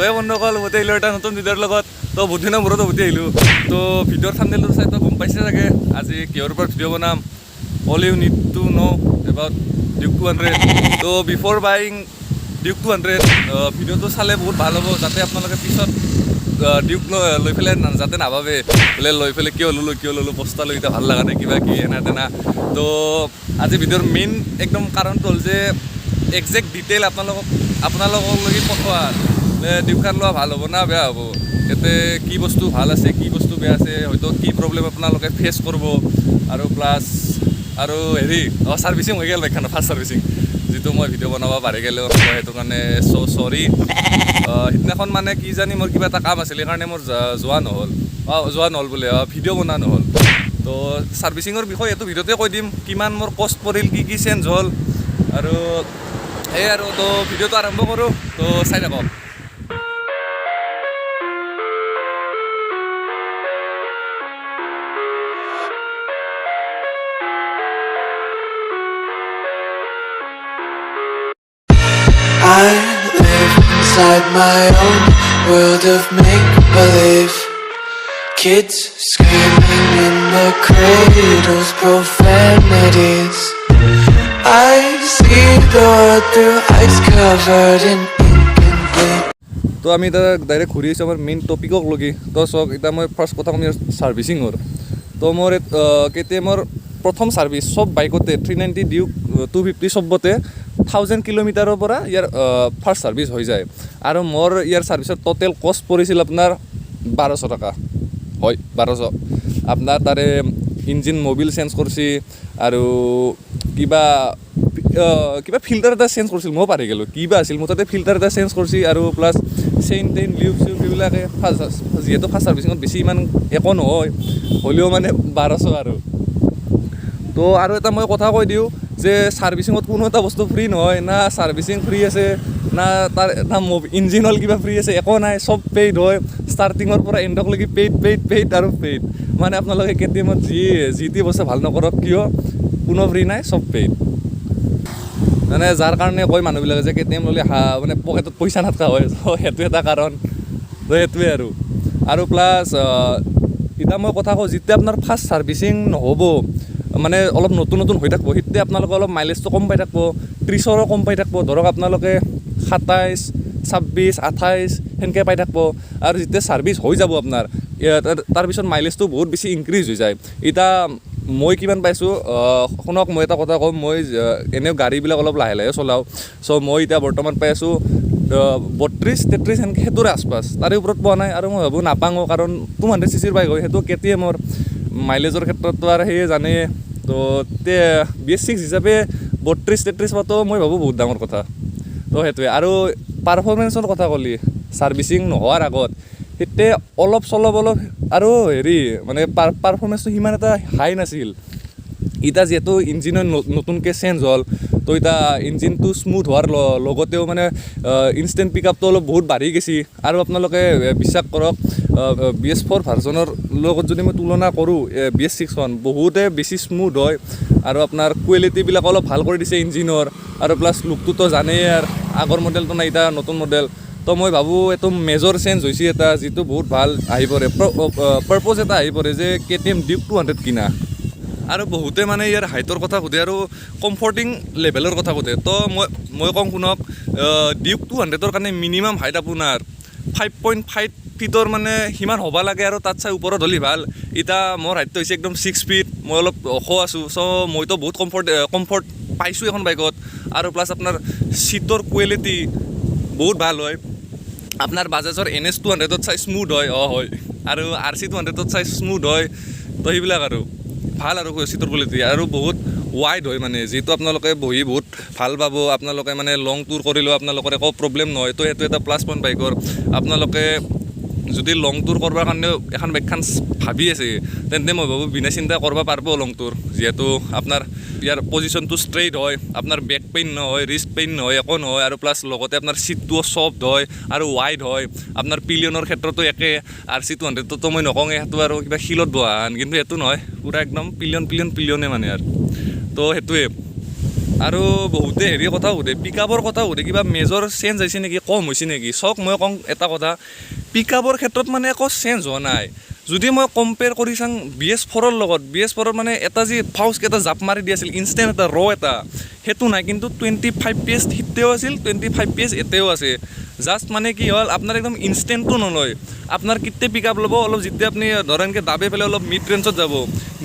তই বন্ধুসকল, উভতি আহিলোঁ এটা নতুন ভিডিঅ'ৰ লগত। তো বহুত দিনৰ মূৰত উভতি আহিলোঁ। তো ভিডিঅ'ৰ থাম্বনেইলটো চাই তো গম পাইছে চাগে আজি কিহৰ ওপৰত ভিডিঅ' বনাম। All you need to know about Duke 200। তো বিফ'ৰ বাইং ডিউক 200, ভিডিঅ'টো চালে বহুত ভাল হ'ব, যাতে আপোনালোকে পিছত ডিউক লৈ পেলাই যাতে নাভাবে বোলে লৈ পেলাই কিয় ল'লোঁ, কিয় ল'লোঁ, পস্তালোঁ, এতিয়া ভাল লগা নাই, কিবা কি এনা তেনা। তো আজি ভিডিঅ'ৰ মেইন একদম কাৰণটো হ'ল যে একজেক্ট ডিটেইল আপোনালোকলৈকে পঠোৱা, ডিউকখন লোৱা ভাল হ'ব না বেয়া হ'ব, ইয়াতে কি বস্তু ভাল আছে, কি বস্তু বেয়া আছে, হয়তো কি প্ৰব্লেম আপোনালোকে ফেচ কৰিব। আৰু প্লাছ আৰু হেৰি, অঁ, ছাৰ্ভিচিং হৈ গ'ল বাইকখনৰ, ফাৰ্ষ্ট ছাৰ্ভিচিং, যিটো মই ভিডিঅ' বনাব পাৰি গ'লোঁ। সেইটো কাৰণে চ' চৰি। সিদিনাখন মানে কি জানি মোৰ কিবা এটা কাম আছিল, সেইকাৰণে মোৰ যোৱা নহ'ল, অঁ, যোৱা নহ'ল বোলে, ভিডিঅ' বনোৱা নহ'ল। তো ছাৰ্ভিচিঙৰ বিষয়ে এইটো ভিডিঅ'তে কৈ দিম, কিমান মোৰ কষ্ট পৰিল, কি কি চেঞ্জ হ'ল আৰু সেয়াই আৰু। তো ভিডিঅ'টো আৰম্ভ কৰোঁ, তো চাই থাকক। I live inside my own world of make believe. Kids screaming in the cradles, profanities. I see the world through ice covered in ink and bleach. তো আমি এতিয়া ডাইৰেক্ট ঘূৰি আহিছোঁ আমাৰ মেইন টপিকক লগি। তো চাওক, এতিয়া মই ফাৰ্ষ্ট কথা ক'ম ইয়াৰ ছাৰ্ভিচিঙৰ। তো মোৰ কে টি এমৰ প্ৰথম ছাৰ্ভিচ চব বাইকতে, 390, ডিউক 250 চবতে 1000 কিলোমিটাৰৰ পৰা ইয়াৰ ফাৰ্ষ্ট ছাৰ্ভিচ হৈ যায়। আৰু মোৰ ইয়াৰ ছাৰ্ভিচৰ ট'টেল কষ্ট পৰিছিল আপোনাৰ 1200 টকা হয়, 1200। আপোনাৰ তাৰে ইঞ্জিন মবিল চেঞ্জ কৰিছে আৰু কিবা কিবা ফিল্টাৰ এটা চেঞ্জ কৰিছিল, ময়ো পাহৰি গ'লোঁ কিবা আছিল। মুঠতে ফিল্টাৰ এটা চেঞ্জ কৰিছে আৰু plus chain ten, lube tube সেইবিলাকে। ফাৰ্ষ্ট, যিহেতু ফাৰ্ষ্ট ছাৰ্ভিচিঙত বেছি ইমান একো নহয়, হ'লেও মানে 1200। আৰু তো আৰু এটা মই কথা কৈ দিওঁ যে ছাৰ্ভিচিঙত কোনো এটা বস্তু ফ্ৰী নহয়। না ছাৰ্ভিচিং ফ্ৰী আছে, না তাৰ না ইঞ্জিন অইল কিবা ফ্ৰী আছে, একো নাই। চব পেইড হয়। ষ্টাৰ্টিঙৰ পৰা এণ্ডকলৈকে পেইড, পেইড, পেইড আৰু পেইড। মানে আপোনালোকে কে টি এমত যি যি টি বস্তু ভাল নকৰক কিয়, কোনো ফ্ৰী নাই, চব পেইড। মানে যাৰ কাৰণে কয় মানুহবিলাকে যে কে টি এম ল'লে মানে পকেটত পইচা নাথাকা হয়, ত' সেইটো এটা কাৰণ। তো সেইটোৱে আৰু। আৰু প্লাছ এতিয়া মই কথা কওঁ, যেতিয়া আপোনাৰ ফাৰ্ষ্ট ছাৰ্ভিচিং নহ'ব, মানে অলপ নতুন নতুন হৈ থাকিব, তেতিয়া আপোনালোকে অলপ মাইলেজটো কম পাই থাকিব, 30ৰো কম পাই থাকিব। ধৰক আপোনালোকে 27, 26, 28 সেনেকৈ পাই থাকিব। আৰু যেতিয়া ছাৰ্ভিচ হৈ যাব আপোনাৰ, তাৰপিছত মাইলেজটো বহুত বেছি ইনক্ৰিজ হৈ যায়। এতিয়া মই কিমান পাইছোঁ শুনক, মই এটা কথা কওঁ। মই এনেও গাড়ীবিলাক অলপ লাহে লাহে চলাওঁ। চ' মই এতিয়া বৰ্তমান পাই আছোঁ 32, 33 সেনেকৈ, সেইটোৰে আচপাছ। তাৰে ওপৰত পোৱা নাই আৰু মই ভাবোঁ নাপাঙো, কাৰণ 200 চি চিৰ বাইক হয় সেইটো। কে টি এমৰ মাইলেজৰ ক্ষেত্ৰততো আৰু সেয়ে জানেই। তো তে BS6 হিচাপে 32, 33 পোৱাটো মই ভাবোঁ বহুত ডাঙৰ কথা। তো সেইটোৱে। আৰু পাৰফৰ্মেঞ্চৰ কথা ক'লি, ছাৰ্ভিচিং নোহোৱাৰ আগত তেতিয়া অলপ চলপ অলপ আৰু হেৰি মানে পাৰফৰ্মেঞ্চটো সিমান এটা হাই নাছিল। এতিয়া যিহেতু ইঞ্জিনৰ নতুনকৈ চেঞ্জ হ'ল, তো এতিয়া ইঞ্জিনটো স্মুথ হোৱাৰ লগতেও মানে ইনষ্টেণ্ট পিক আপটো অলপ বহুত বাঢ়ি গৈছে। আৰু আপোনালোকে বিশ্বাস কৰক, BS4 ভাৰ্জনৰ লগত যদি মই তুলনা কৰোঁ, BS6খন বহুতে বেছি স্মুথ হয়। আৰু আপোনাৰ কোৱালিটিবিলাক অলপ ভাল কৰি দিছে ইঞ্জিনৰ। আৰু প্লাছ লুকটোতো জানেই আৰু, আগৰ মডেলটো নাই, এতিয়া নতুন মডেল। তো মই ভাবোঁ এইটো মেজৰ চেঞ্জ হৈছে এটা, যিটো বহুত ভাল আহি পৰে, পাৰপ'জ এটা আহি পৰে যে কে টি এম ডিউক 200 কিনা। আৰু বহুতে মানে ইয়াৰ হাইটৰ কথা সোধে আৰু কমফৰ্টিং লেভেলৰ কথা সোধে। তো মই কওঁ শুনক, ডিউক 200ৰ কাৰণে মিনিমাম হাইট আপোনাৰ 5.5 ফিটৰ মানে সিমান হ'ব লাগে আৰু তাত চাই ওপৰত হ'লে ভাল। এতিয়া মোৰ হাইটটো হৈছে একদম 6 ফিট, মই অলপ ওখ আছোঁ। চ' মইতো বহুত কমফৰ্ট পাইছোঁ এখন বাইকত। আৰু প্লাছ আপোনাৰ ছিটৰ কোৱালিটি বহুত ভাল হয়। আপোনাৰ বাজাজৰ এন এছ 200ত চাই স্মুথ হয়, অঁ হয়, আৰু আৰ চি 200ত চাই স্মুথ হয়। তো সেইবিলাক আৰু ভাল আৰু চিটৰ কোৱালিটি আৰু বহুত ৱাইড হয়, মানে যিটো আপোনালোকে বহি বহুত ভাল পাব। আপোনালোকে মানে লং টুৰ কৰিলেও আপোনালোকৰ একো প্ৰব্লেম নহয়। তো সেইটো এটা প্লাছ পইণ্ট বাইকৰ। আপোনালোকে যদি লং টুৰ কৰিবৰ কাৰণেও এখন বাইকখন ভাবি আছে, তেন্তে মই ভাবোঁ বিনা চিন্তা কৰিব পাৰিব লং টুৰ, যিহেতু আপোনাৰ ইয়াৰ পজিশ্যনটো ষ্ট্ৰেইট হয়, আপোনাৰ বেক পেইন নহয়, ৰিষ্ট পেইন নহয়, একো নহয়। আৰু প্লাছ লগতে আপোনাৰ ছিটটোও ছফ্ট হয় আৰু ৱাইড হয়। আপোনাৰ পিলিয়নৰ ক্ষেত্ৰতো একে। আৰ চি 200টোতো মই নকওঁৱে, সেইটো আৰু কিবা শিলত বহা, কিন্তু সেইটো নহয়, পূৰা একদম পিলিয়ন পিলিয়ন পিলিয়নে মানে আৰু। তো সেইটোৱে। আৰু বহুতে হেৰি কথা সোধে, পিক আপৰ কথা সোধে, কিবা মেজৰ চেঞ্জ হৈছে নেকি, কম হৈছে নেকি। চাওক, মই কওঁ এটা কথা, পিক আপৰ ক্ষেত্ৰত মানে একো চেঞ্জ হোৱা নাই। যদি মই কম্পেয়াৰ কৰি চাওঁ বিএছ 4ৰ লগত, বিএছ 4ৰ মানে এটা যি ফাউচকে এটা জাপ মাৰি দি আছিল, ইনষ্টেণ্ট এটা ৰ এটা, সেইটো নাই। কিন্তু 25 PS সিতেও আছিল, 25 PS এতেও আছে। জাষ্ট মানে কি হ'ল, আপোনাৰ একদম ইনষ্টেণ্টটো নলয়। আপোনাৰ কেতিয়া পিক আপ ল'ব, অলপ যেতিয়া আপুনি ধৰক এনেকৈ দাবে পেলাই অলপ মিড ৰেঞ্জত যাব,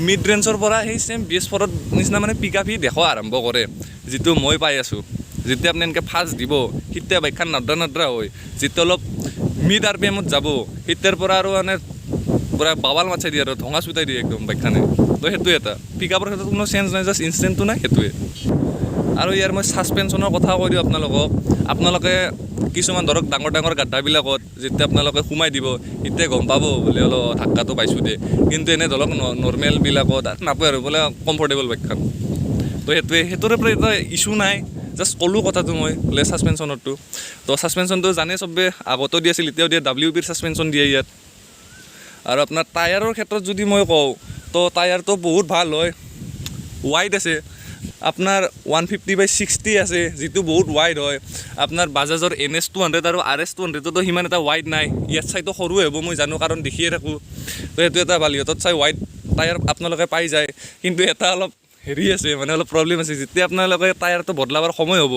মিড ৰেঞ্জৰ পৰা সেই ছেম বিএছ 4ৰ নিচিনা মানে পিক আপ সি দেখুওৱা আৰম্ভ কৰে, যিটো মই পাই আছোঁ। যেতিয়া আপুনি এনেকৈ ফাষ্ট দিব, তেতিয়া বাইকখন নাদ্ৰা নাদ্ৰা হয়। যেতিয়া অলপ মিড আৰপিএমত যাব, তেতিয়াৰ পৰা আৰু মানে পূৰা বাৱাল মাচাই দিয়ে আৰু ধোঁৱা চুটাই দিয়ে একদম বাইকখনে। তো সেইটোৱে এটা পিক আপৰ ক্ষেত্ৰত কোনো চেঞ্জ নাই, জাষ্ট ইনষ্টেণ্টটো নাই, সেইটোৱে। আৰু ইয়াৰ মই ছাছপেনশ্যনৰ কথা কৈ দিওঁ আপোনালোকক। আপোনালোকে কিছুমান ধৰক ডাঙৰ ডাঙৰ গাদ্ধাবিলাকত যেতিয়া আপোনালোকে সোমাই দিব, তেতিয়া গম পাব বোলে অলপ ধাক্কাটো পাইছোঁ দে। কিন্তু এনে ধৰক নৰ্মেলবিলাকত নাপায় আৰু বোলে কমফৰ্টেবল বাইকখন। তো সেইটোৱে, সেইটোৰে পৰা এটা ইছ্যু নাই। জাষ্ট ক'লোঁ কথাটো মই বোলে ছাছপেনশ্যনৰটো। তো ছাছপেনশ্যনটো জানে চবে, আগতেও দি আছিল, এতিয়াও দিয়ে, ডাব্লিউ বিৰ ছাছপেনশ্যন দিয়ে ইয়াত। আৰু আপোনাৰ টায়াৰৰ ক্ষেত্ৰত যদি মই কওঁ, তো টায়াৰটো বহুত ভাল হয়, ৱাইড আছে। আপোনাৰ 150/60 আছে, যিটো বহুত ৱাইড হয়। আপোনাৰ বাজাজৰ এনএছ 200 আৰু আৰএছ 200তো সিমান এটা ৱাইড নাই। ইয়াত চাইতো সৰুৱে হ'ব, মই জানো, কাৰণ দেখিয়ে থাকোঁ। তো সেইটো এটা ভাল, ইহঁতত চাই ৱাইড টায়াৰ আপোনালোকে পাই যায়। কিন্তু এটা অলপ হেৰি আছে, মানে অলপ প্ৰব্লেম আছে, যেতিয়া আপোনালোকে টায়াৰটো বদলাবৰ সময় হ'ব,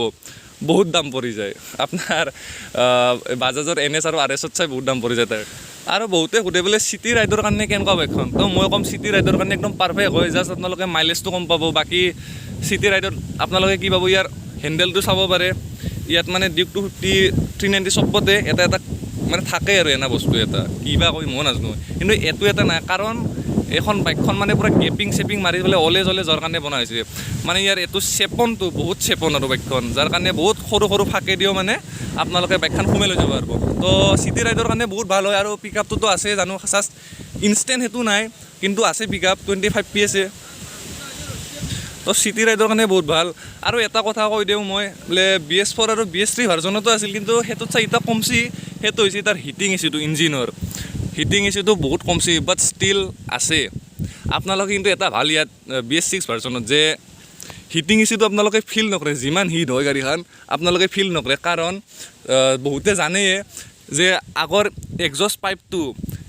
বহুত দাম পৰি যায়। আপোনাৰ বাজাজৰ এনএছ আৰু আৰএছত চাই বহুত দাম পৰি যায় টায়াৰ। আৰু বহুতে সোধে বোলে চিটি ৰাইডৰ কাৰণে কেনেকুৱা বাইকখন। তো মই ক'ম, চিটি ৰাইডৰ কাৰণে একদম পাৰফেক্ট হয়। জাষ্ট আপোনালোকে মাইলেজটো কম পাব। বাকী চিটি ৰাইডত আপোনালোকে কি পাব, ইয়াৰ হেণ্ডেলটো চাব পাৰে। ইয়াত মানে ডিউক 250, 390 চবতে এটা এটা মানে থাকে আৰু এনা বস্তু এটা, কিবা কৈ ময়ো নাজানো। কিন্তু এইটো এটা নাই, কাৰণ এইখন বাইকখন মানে পূৰা গেপিং চেপিং মাৰি পেলাই অলে জলে যোৱাৰ কাৰণে বনোৱা হৈছে। মানে ইয়াৰ এইটো চেপনটো বহুত চেপন আৰু বাইকখন, যাৰ কাৰণে বহুত সৰু সৰু ফাঁকে দিও মানে আপোনালোকে বাইকখন সোমাই লৈ যাব পাৰিব। তো চিটি ৰাইডৰ কাৰণে বহুত ভাল হয়। আৰু পিক আপটোতো আছে জানো, জাষ্ট ইনষ্টেণ্ট সেইটো নাই, কিন্তু আছে পিক আপ, 25 PS। তো চিটি ৰাইডৰ কাৰণে বহুত ভাল। আৰু এটা কথা কৈ দিওঁ মই বোলে, বিএছ 4 আৰু বিএছ 3 ভাৰ্জনতো আছিল, কিন্তু সেইটোত চাই এতিয়া কমছি। সেইটো হৈছে তাৰ হিটিং ইছ্যুটো, ইঞ্জিনৰ হিটিং ইছ্যুটো বহুত কমছি, বাট ষ্টিল আছে। আপোনালোকে কিন্তু এটা ভাল ইয়াত বিএছ 6 ভাৰ্জনত যে হিটিং ইছ্যুটো আপোনালোকে ফিল নকৰে। যিমান হিট হয় গাড়ীখন, আপোনালোকে ফিল নকৰে, কাৰণ বহুতে জানেই যে আগৰ এক্সজষ্ট পাইপটো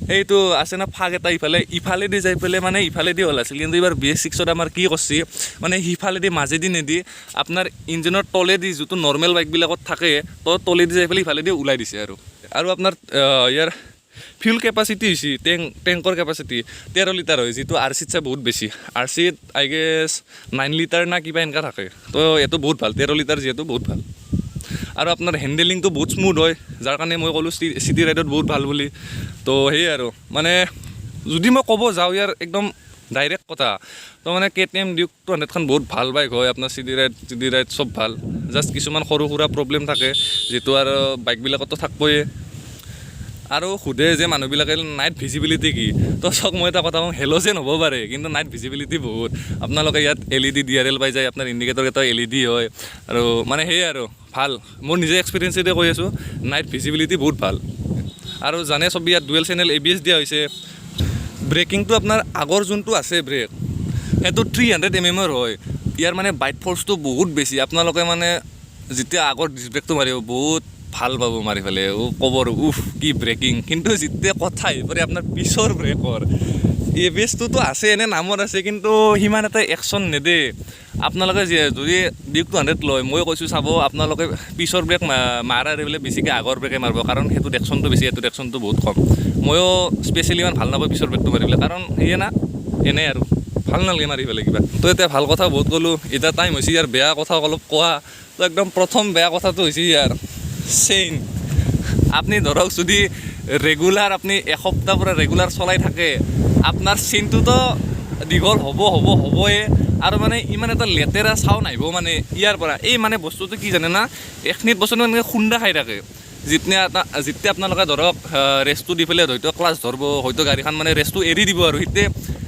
সেইটো আছে না, ফাঁক এটা ইফালে ইফালেদি যাই পেলাই মানে ইফালেদি হ'ল আছিল। কিন্তু এইবাৰ বিএছ 6ত আমাৰ কি কৰছি, মানে সিফালেদি মাজেদি নিদি আপোনাৰ ইঞ্জিনৰ তলেদি, যিটো নৰ্মেল বাইকবিলাকত থাকে, তো তলেদি যাই পেলাই ইফালেদি ওলাই দিছে। আৰু আৰু আপোনাৰ ইয়াৰ ফিউল কেপাচিটি হৈছে, টেংকৰ কেপাচিটি 13 লিটাৰ হয়, যিটো আৰচিত চাই বহুত বেছি। আৰচিত I guess 9 litre না কিবা এনেকুৱা থাকে। তো এইটো বহুত ভাল, 13 লিটাৰ যিহেতু বহুত ভাল। আৰু আপোনাৰ হেণ্ডেলিংটো বহুত স্মুথ হয়, যাৰ কাৰণে মই ক'লোঁ চিটি ৰাইডত বহুত ভাল বুলি। তো সেয়ে আৰু মানে যদি মই ক'ব যাওঁ ইয়াৰ একদম ডাইৰেক্ট কথা, তো মানে কেটিএম ডিউক 200খন বহুত ভাল বাইক হয়। আপোনাৰ চিটি ৰাইড চব ভাল। জাষ্ট কিছুমান সৰু সুৰা প্ৰব্লেম থাকে, যিটো আৰু বাইকবিলাকতো থাকবয়ে। আৰু সোধে যে মানুহবিলাকে নাইট ভিজিবিলিটি কি। তো চাওক, মই এটা কথা কওঁ, হেল'জেন হ'ব পাৰে, কিন্তু নাইট ভিজিবিলিটি বহুত। আপোনালোকে ইয়াত এলইডি ডিআৰএল পাই যায়, আপোনাৰ ইণ্ডিকেটৰ এটা এলইডি হয়। আৰু মানে সেয়ে আৰু ভাল, মোৰ নিজে এক্সপিৰিয়েঞ্চেৰে কৈ আছোঁ, নাইট ভিজিবিলিটি বহুত ভাল। আৰু জানে চব, ইয়াত ডুৱেল চেনেল এবিএছ দিয়া হৈছে। ব্ৰেকিংটো আপোনাৰ আগৰ যোনটো আছে ব্ৰেক, সেইটো 300 এমএমৰ হয়। ইয়াৰ মানে বাইট ফ'ৰ্চটো বহুত বেছি। আপোনালোকে মানে যেতিয়া আগৰ ডিছ ব্ৰেকটো মাৰিব, বহুত ভাল পাব মাৰি পেলাই, ক'ব আৰু উফ, কি ব্ৰেকিং। কিন্তু যেতিয়া কথা আহি পৰে আপোনাৰ পিছৰ ব্ৰেকৰ, এবিএছটোতো আছে, এনে নামত আছে, কিন্তু সিমান এটা একশ্যন নেদে। আপোনালোকে যদি ডিউক 200 লয়, মই কৈছোঁ চাব, আপোনালোকে পিছৰ ব্ৰেক মাৰাৰ বোলে বেছিকৈ আগৰ ব্ৰেকে মাৰিব, কাৰণ সেইটোত একশ্যনটো বেছি, এইটোত একশ্যনটো বহুত কম। ময়ো স্পেচিয়েলি ইমান ভাল নাপাওঁ পিছৰ ব্ৰেকটো মাৰি পেলাই, কাৰণ সেয়ে না এনেই আৰু ভাল নালাগে মাৰি পেলাই কিবা। তো এতিয়া ভাল কথা বহুত ক'লোঁ, এতিয়া টাইম হৈছে ইয়াৰ বেয়া কথা অলপ কোৱা। তো একদম প্ৰথম বেয়া কথাটো হৈছে ইয়াৰ চেইন। আপুনি ধৰক যদি ৰেগুলাৰ আপুনি এসপ্তাহ পৰা ৰেগুলাৰ চলাই থাকে, আপোনাৰ চেইনটোতো দীঘল হ'ব হ'ব হ'বয়ে। আৰু মানে ইমান এটা লেতেৰা চাউণ্ড আহিব মানে ইয়াৰ পৰা। এই মানে বস্তুটো কি জানে না, এইখিনিত বস্তুটো এনেকৈ খুন্দা খাই থাকে। যেতিয়া আপোনালোকে ধৰক ৰেচটো দি পেলাই হয়তো ক্লাছ ধৰিব, হয়তো গাড়ীখন মানে ৰেচটো এৰি দিব, আৰু সিতে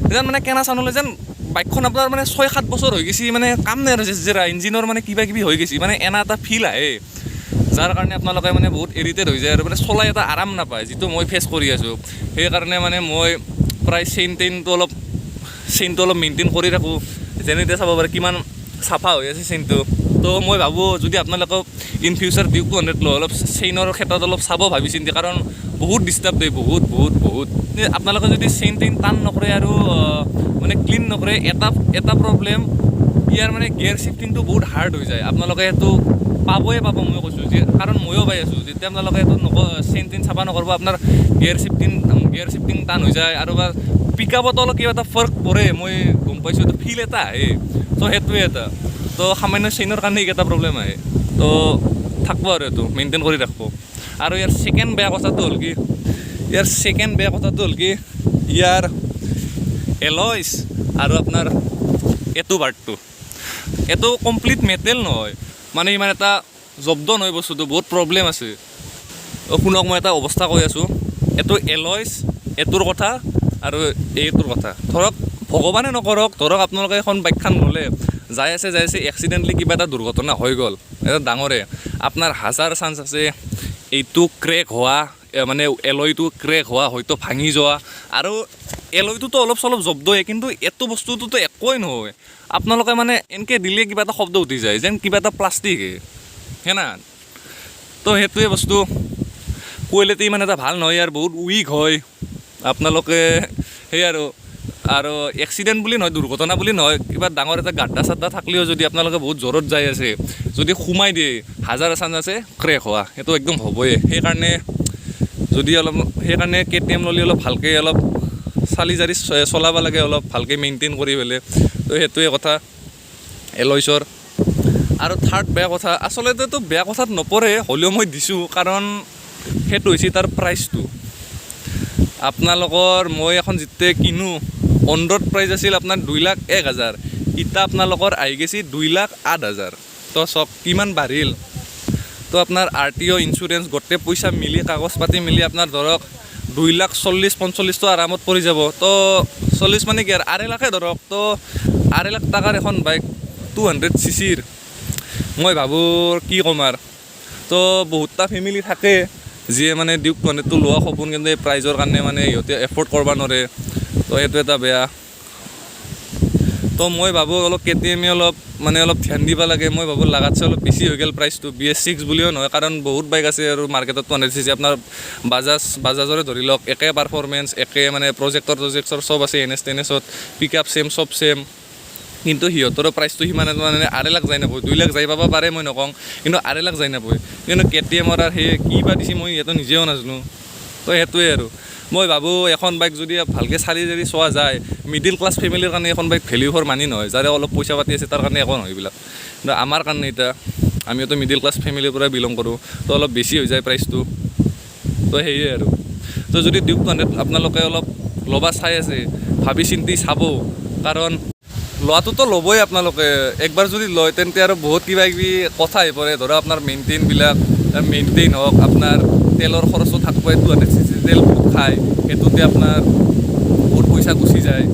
যেন মানে কেনা চাউণ্ড যেন বাইকখন আপোনাৰ মানে 6-7 বছৰ হৈ গৈছে, মানে কাম নাই আৰু জেৰা ইঞ্জিনৰ মানে কিবা কিবি হৈ গৈছে, মানে এনা এটা ফিল আহে, যাৰ কাৰণে আপোনালোকে মানে বহুত ইৰিটেট হৈ যায় আৰু মানে চলাই এটা আৰাম নাপায়, যিটো মই ফেচ কৰি আছোঁ। সেইকাৰণে মানে মই প্ৰায় চেইন টেইনটো অলপ মেইনটেইন কৰি থাকোঁ। যেনে এতিয়া চাব পাৰে কিমান চাফা হৈ আছে চেইনটো। তো মই ভাবোঁ, যদি আপোনালোকক ইন ফিউচাৰ ডিউক 200 লয়, অলপ চেইনৰ ক্ষেত্ৰত অলপ চাব ভাবি চিন্তি, কাৰণ বহুত ডিষ্টাৰ্ব দিয়ে, বহুত বহুত বহুত। আপোনালোকে যদি চেইন টেইন টান নকৰে আৰু মানে ক্লিন নকৰে, এটা এটা প্ৰব্লেম, ইয়াৰ মানে গিয়াৰ শ্বিফটিংটো বহুত হাৰ্ড হৈ যায়। আপোনালোকে সেইটো পাবই পাব, মই কৈছোঁ যে, কাৰণ ময়ো পাই আছোঁ। যেতিয়া আপোনালোকে এইটো চেইন টেইন চাফা নকৰিব, আপোনাৰ গিয়াৰ শ্বিফটিং টান হৈ যায় আৰু বা পিক আপতো অলপ কিবা এটা ফৰক পৰে। মই গম পাইছোঁ, এইটো ফিল এটা আহে। ত' সেইটোৱে এটা তো সামান্য চেইনৰ কাৰণে এইকেইটা প্ৰব্লেম আহে। তো থাকিব আৰু এইটো মেইনটেইন কৰি ৰাখিব। আৰু ইয়াৰ ছেকেণ্ড বেয়া কথাটো হ'ল কি, ইয়াৰ এলইচ আৰু আপোনাৰ এইটো পাৰ্টটো, এইটো কমপ্লিট মেটেল নহয়, মানে ইমান এটা জব্দ নহয় বস্তুটো, বহুত প্ৰব্লেম আছে। অ' শুনক, মই এটা অৱস্থা কৈ আছোঁ। এইটো এলইচ, এইটোৰ কথা আৰু এইটোৰ কথা। ধৰক, ভগৱানে নকৰক, ধৰক আপোনালোকে এখন বাইকখন ল'লে, যাই আছে যাই আছে, এক্সিডেণ্টলি কিবা এটা দুৰ্ঘটনা হৈ গ'ল এটা ডাঙৰে, আপোনাৰ হাজাৰ চান্স আছে এইটো ক্ৰেক হোৱা, মানে এলয়টো ক্ৰেক হোৱা, হয়তো ভাঙি যোৱা। আৰু এলয়টোতো অলপ চলপ জব্দয়ে, কিন্তু এইটো বস্তুটোতো একোৱেই নহয়। আপোনালোকে মানে এনেকৈ দিলে কিবা এটা শব্দ উঠি যায়, যেন কিবা এটা প্লাষ্টিক হে না। তো সেইটোৱে বস্তু, কোৱালিটি ইমান এটা ভাল নহয় ইয়াৰ, বহুত উইক হয়। আপোনালোকে সেই আৰু আৰু এক্সিডেণ্ট বুলি নহয়, দুৰ্ঘটনা বুলি নহয়, কিবা ডাঙৰ এটা গাড্ডা চাড্ডা থাকিলেও যদি আপোনালোকে বহুত জোৰত যাই আছে, যদি সোমাই দিয়ে, হাজাৰ চান্স আছে ক্ৰেক হোৱা, সেইটো একদম হ'বই। সেইকাৰণে যদি অলপ, সেইকাৰণে কেটিএম ল'লে অলপ ভালকৈ অলপ চালি জাৰি চলাব লাগে, অলপ ভালকৈ মেইনটেইন কৰি পেলাই। তো সেইটোৱে কথা এলইচৰ। আৰু থাৰ্ড বেয়া কথা, আচলতেতো বেয়া কথাত নপৰে, হ'লেও মই দিছোঁ, কাৰণ সেইটো হৈছে তাৰ প্ৰাইচটো। আপোনালোকৰ মই এখন যেতিয়া কিনো, অন ৰোড প্ৰাইচ আছিল আপোনাৰ 2,01,000, ইতা আপোনালোকৰ আহি গৈছে 2,08,000। তো চাওক কিমান বাঢ়িল। তো আপোনাৰ আৰটিঅ', ইঞ্চুৰেঞ্চ, গোটেই পইচা মিলি, কাগজ পাতি মিলি আপোনাৰ ধৰক 2 লাখ 40 45টো আৰামত পৰি যাব। তো 40 মানে কি আৰু, 2.5 লাখে ধৰক। তো 2.5 লাখ টকাৰ এখন বাইক 200 চি চিৰ, মই ভাবোঁ কি ক'ম আৰু। তো বহুতটা ফেমিলি থাকে যিয়ে মানে ডিউক 200টো লোৱা সপোন, কিন্তু এই প্ৰাইজৰ কাৰণে মানে সিহঁতে এফৰ্ড কৰিব নোৱাৰে। তো সেইটো এটা বেয়া। তো মই ভাবোঁ অলপ কেটিএমে অলপ মানে অলপ ধ্যান দিব লাগে। মই ভাবোঁ লাগাতছে অলপ বেছি হৈ গ'ল প্ৰাইচটো। বিএছ 6 বুলিও নহয়, কাৰণ বহুত বাইক আছে আৰু মাৰ্কেটত 200 চি চি। আপোনাৰ বাজাজৰে ধৰি লওক, একে পাৰফৰ্মেঞ্চ, একে মানে প্ৰজেক্টৰ টজেক্টৰ চব আছে, এন এছ টেন এছত পিক আপ ছেম, চব ছেম, কিন্তু সিহঁতৰো প্ৰাইচটো সিমান এটা মানে 2.5 লাখ যাই নাপায়। 2 লাখ যাই পাব পাৰে, মই নকওঁ, কিন্তু 2.5 লাখ যাই নাপায়। কিন্তু কেটিএমৰ আৰু সেই কি বা দিছে, মই সিহঁতে নিজেও নাজানো। তো সেইটোৱে আৰু মই ভাবোঁ, এখন বাইক যদি ভালকৈ চালি জাৰি চোৱা যায়, মিডিল ক্লাছ ফেমিলিৰ কাৰণে এখন বাইক ভেলিউ ফৰ মানি নহয়। যাৰে অলপ পইচা পাতি আছে, তাৰ কাৰণে একো নহয় এইবিলাক, কিন্তু আমাৰ কাৰণে এতিয়া আমিওতো মিডিল ক্লাছ ফেমিলিৰ পৰাই বিলং কৰোঁ, তো অলপ বেছি হৈ যায় প্ৰাইচটো। তো সেয়ে আৰু। তো যদি ডিউক 200 আপোনালোকে অলপ ল'বা চাই আছে, ভাবি চিন্তি চাব, কাৰণ লোৱাটোতো ল'বই আপোনালোকে। একবাৰ যদি লয়, তেন্তে আৰু বহুত কিবা কিবি কথা আহি পৰে। ধৰক আপোনাৰ মেইনটেইনবিলাক, মেইনটেইন হওক, আপোনাৰ তেলৰ খৰচো থাকিবই, 200 চি চি তেল বহুত খায়, সেইটোতে আপোনাৰ বহুত পইচা গুচি যায়।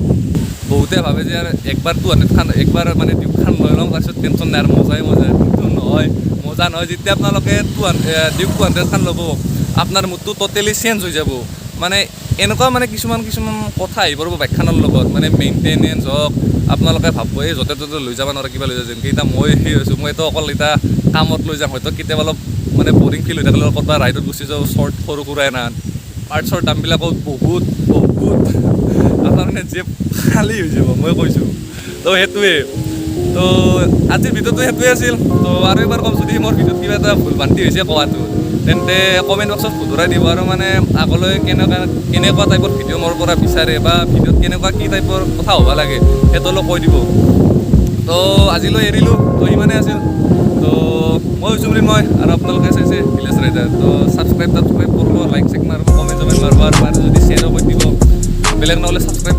বহুতে ভাবে যে আৰু একবাৰ 200 খান, একবাৰ মানে ডিউকখান লৈ লওঁ, তাৰপিছত টেনশ্যন নাই আৰু, মজাই মজা। কিন্তু নহয়, মজা নহয়। যেতিয়া আপোনালোকে ডিউক 200 খান ল'ব, আপোনাৰ মুডটো ট'টেলি চেঞ্জ হৈ যাব। মানে এনেকুৱা মানে কিছুমান কিছুমান কথা আহি পৰিব বাইকখনৰ লগত, মানে মেইনটেনেঞ্চ হওক, আপোনালোকে ভাবিব এই য'তে ত'তে লৈ যাব নোৱাৰে, কিবা লৈ যাব। যেনেকৈ এতিয়া মই সেই হৈছোঁ, মই এইটো অকল এতিয়া কামত লৈ যাম, হয়তো কেতিয়াবা অলপ মানে বৰিং ফিল হৈ থাকিলে ক'ৰবাত ৰাইডত গুচি যাওঁ, শ্বৰ্ট সৰু সুৰা এনাহান। পাৰ্টছৰ দামবিলাকো বহুত বহুত, আপোনাৰ মানে জেপ খালী হৈ যাব, মই কৈছোঁ। তো সেইটোৱে। তো আজিৰ ভিডিঅ'টো সেইটোৱে আছিল। তো আৰু এবাৰ ক'ম, যদি মোৰ ভিডিঅ'ত কিবা এটা ভুল ভ্ৰান্তি হৈছে কোৱাটো, তেন্তে কমেণ্ট বক্সত শুধৰাই দিব। আৰু মানে আগলৈ কেনেকুৱা কেনেকুৱা টাইপৰ ভিডিঅ' মোৰ পৰা বিচাৰে বা ভিডিঅ'ত কেনেকুৱা কি টাইপৰ কথা হ'ব লাগে, সেইটো অলপ কৈ দিব। তো আজিলৈ এৰিলোঁ। তো ইমানেই আছিল। তো মই হৈছোঁ মৃন্ময় আৰু আপোনালোকে চাইছে ভিলেজ ৰাইডাৰ। তো ছাবস্ক্ৰাইব তাবস্ক্ৰাইব কৰিব, লাইক চাইক মাৰিব, কমেণ্ট চমেণ্ট মাৰিব আৰু পাৰে যদি শ্বেয়াৰো কৰি দিব। বেলেগ নহ'লে ছাবস্ক্ৰাইব